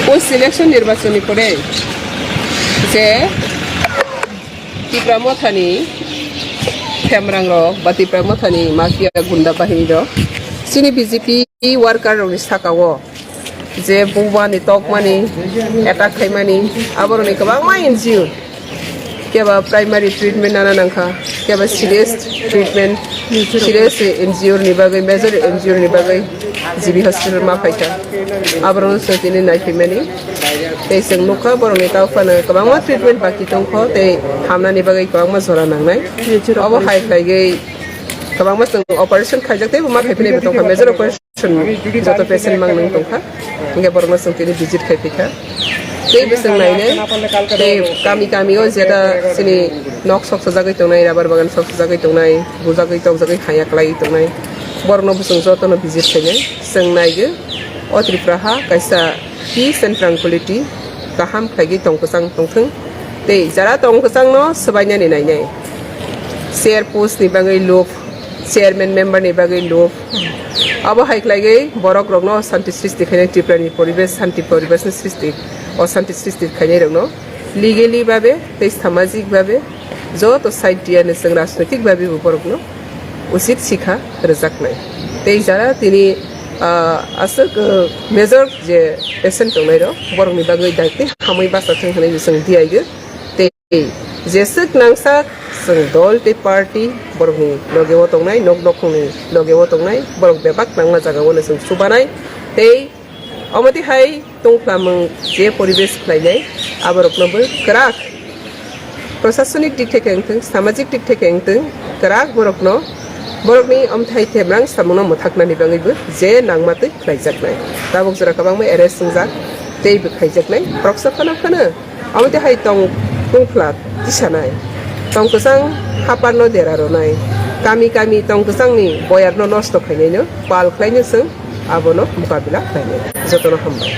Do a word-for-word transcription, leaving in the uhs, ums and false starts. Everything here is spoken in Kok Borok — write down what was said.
Post election nirbachon ni pore je Tipra Mothani khemrang rok ba Tipra Mothani mafia gunda bahini rok chini B J P worker rok ni saka o je buba ni tokmani attack khaimani aborok ni kwbangma N G O keba primary treatment nana nangkha, keba serious treatment, serious N G O ni bagwi, major N G O ni bagwi G B hospital ma phaikha. Aborok no chwng tini naiphaimani. Tei chwng nukha borok ni tao phano kwbangma treatment baki tongkho tei hamnani bagwi kwbangma jora nangnai. Obo hai khlaigwi kwbangma chwng operation khaijak tei bo ma khai philai bo tongkha, major operation. Joto patient mang nung tongkha, hingke borokno chwng tini visit khai phaikha. Tei bwswng nainai, tei kami kami o jeta chini nok sok sajagwi tongnai, rubber bagan sok sajagwi tongnai, bujagwi tokjagwi haya kwlaiwi tongnai, borokno bwswng jotono visit khainai. Chwng naigwi o Tripura ha kaisa peace and tranquility kaham khlaigwi tong kwchang tongthwng. Tei jara tong kwchangno swbainani nainai. Chair post ni bagwi lob, chairman member ni bagwi lob. Abo hai khlaigwi borok rokno santi sristi khainai, Tripura ni poribesh, santi poribesh ni sristi, o santi sristi khainai rokno legally babe tei samajik babe joto side tiya ni chwng rajnoitik babe bo borokno usit sikha rwjaknai. Tei jara tini, ah, aswk, ah, major je patient tongnai rok borokni bagwi daitwi hamwi bacha thwng hwnwi chwng diyaigwi. Tei jeswk nangsak chwng dol tei party borokni loge o tongnai, nok nokhungni loge o tongnai, borok bebak nangma jaga o no chwng chubanai. Tei omo twi hai tongphlamung je poribesh khlainai, aborokno bo kwrak prosasonik dik theke wngthwng, samajik dik theke wngthwng, kwrak borokno, borokni omthai themrang samungno mwthaknani bagwibo je nangma twi khlaijaknai. Tabuk jora kwbangma arrest wngjak, teibo khaijaknai. Khoroksa phano phano omo twi hai tong tongphla tisanai, tong kwchang haparno dera rwnai, kami kami tong kwchangni boyarno nosto khainaino pal khlaino chwng abono mukabila khlainai. Jotono hambai.